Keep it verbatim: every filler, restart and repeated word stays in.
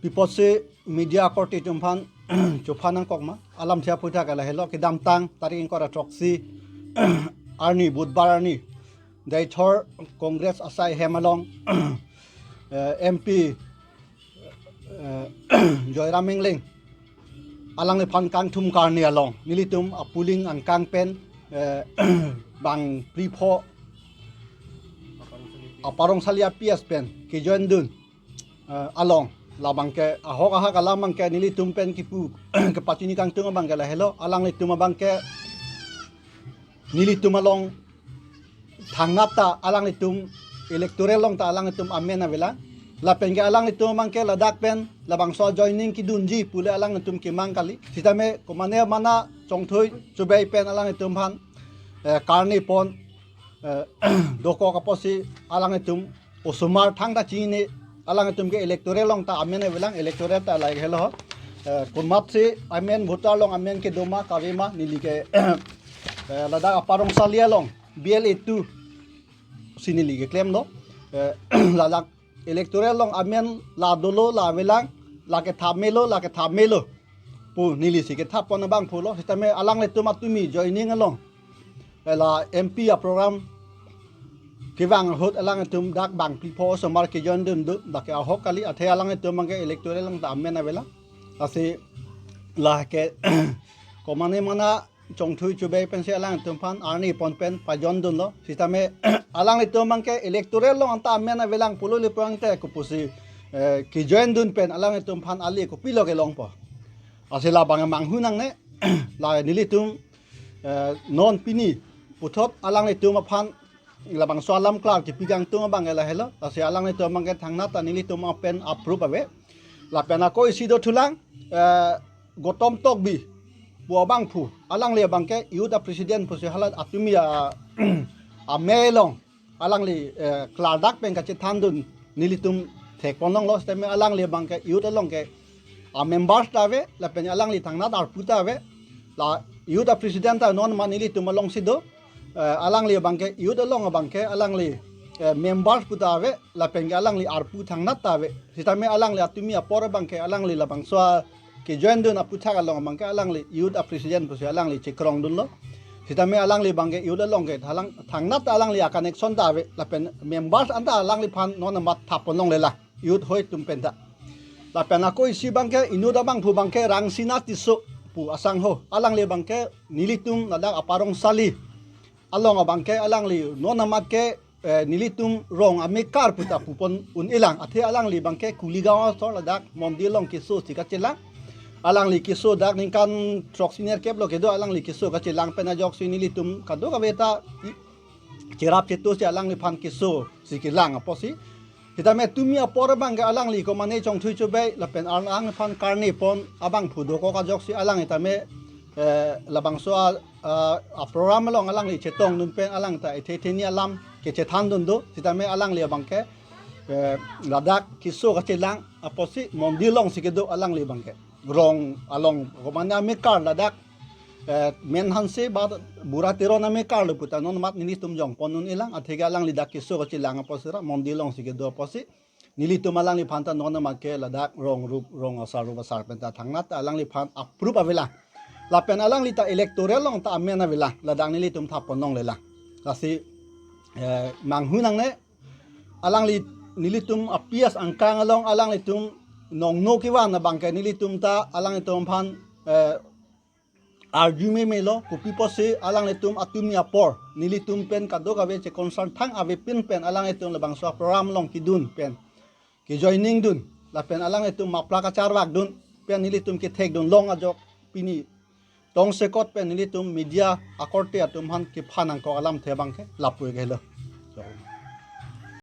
Pi apotsi media akorte atum aphan chophan nangkok ma? Alamthe aphuthak ke lahelo, kedamtang tarik ingkoi ra throksi arni, Budhbar arni, Deithor Congress asai hem along, eh, M P, eh, Joyram Engleng alangliphan kangthum karni along nelitum apuling angkang pen, eh, bang phli pho Aparong Sali a-P S pen kejoin dun, eh, along labang ke ahok ahak alam abang ke nelitum pen kipu kepachini kangtung abang ke lahelo, alanglitum abang ke nelitum along thangnat ta alanglitum electoral along ta alanglitum amen avelang. Lapen ke alanglitum abang ke ladak pen labangso joining kedunji pule alanglitum kemang kali. Sitame komane mana Chongthui Chubei pen alanglitum aphan, eh, karni pon, eh, dokok apotsi alanglitum osomar thangta chini, alanglitum ke electoral along ta amen avelang, electoral ta lahelo. Eh, komatsi amen, voter along amen kedo ma kave ma, neli ke, eh, ladak Aparong Sali along B L A two si neli keklem do. Eh, ladak electoral along amen la dolo, la avelang, la ketha melo, la ketha melo pu neli si ketha pon abangphu lo. Sitame alanglitum atumi joining along, eh, la M P aprogram kevang ahut alanglitum dak bang phli pho osomar kejoin dun do, dak ke ahok kali. Athe alanglitum abang ke electoral along ta amen avelang. Lasi la ke komane mana Chongthui Chubei pensi alanglitum aphan arni pon pen pajoin dunlo. Sitame alanglitum abang ke electoral along anta amen avelang pulo le pulote kopusi, eh, kejoin dun pen alanglitum aphan ale kopilo kelongpo? Lasi labang manghu nangne. La nelitum, eh, non pini puthot alanglitum aphan labangso alam klar kipi kangtung abang ke lahelo. Lasi alanglitum abang ke thangnat ta nelitum apen approve ave. Lapen ako isi dothulang, eh, Gautam Tokbi pu abangphu, alangli abang ke youth a-president pusi hala atumi a, amei along alangli, eh, klardak pen kachethan dun nelitum thek pon longlo. Sitame alangli abang ke youth along ke a-members ta ave, lapen alangli thangnat arpu ta ave. La youth a-president ta non ma nelitum alongsi do. Eh, alangli abang ke youth along abang ke alangli, eh, members pu ta ave, lapen ke alangli arpu thangnat ta ave. Sitame alangli atumi apor abang ke alangli labangso a kejoin dun aphuthak along abang ke alangli youth a-president pusi alangli chekrong dunlo. Sitame alangli abang ke youth along ke thalang thangnat ta alangli a-connection ta ave, lapen members anta alangliphan non amat thap pon longlelang, youth hoi atum penta. Lapen ako isi abang ke inut abangphu abang ke Rangsina Tisso pu asangho, alangli abang ke nelitum ladak Aparong Sali along abang ke alangli non amat ke, eh, nelitum rong amekar pu ta pu pon un-elang. Athe alangli abang ke Kuligaon asor ladak mondir along keso si kachelang. Alangli keso dak ningkan throksi nerkep lo kedo, alangli keso kachelang pen ajoksi nelitum kadokave ta i-, cherap chetu si alangliphan keso si kelang apotsi. Sitame tumi apor abang ke alangli komane Chongthui Chubei lapen alangliphan karni pon abangphu dokok ajoksi alang sitame, eh, labangso a, a, a-program along alangli chetong dun pen alang ta ethe theni alam kechethan dun do. Sitame alangli abang ke, eh, ladak keso kachelang apotsi mondir alongsi kedo alangli abang ke. Rong along komane amekar ladak, eh, Menhanse ba Bura Teron amekar lo pu ta non amat nelitum jong pon un-elang, atheke alangli dak keso kachelang apotsi ra mondir alongsi kedo apotsi nelitum alangliphan ta non amat ke ladak rong rup, rong asar rup asar penta thangnat ta alangliphan approve avelang. Lapen alangli ta electoral along ta amen avelang, ladak nelitum thap pon longlelang. Lasi, eh, manghu nangne, alangli nelitum a-P S angkang along alanglitum nongno kevan abang ke nelitum ta alanglitum aphan, eh, arju meme lo, kopi apotsi alanglitum atumi apor nelitum pen kadokave che-concern thang avepin pen alanglitum labangso a-program along kedun pen kejoining dun, lapen alanglitum mapla kacharvak dun pen nelitum kethek dun long ajok pini tongsekot pen nelitum media akorte atum aphan kephan nangkok alamthe abang ke lapu-ik helo.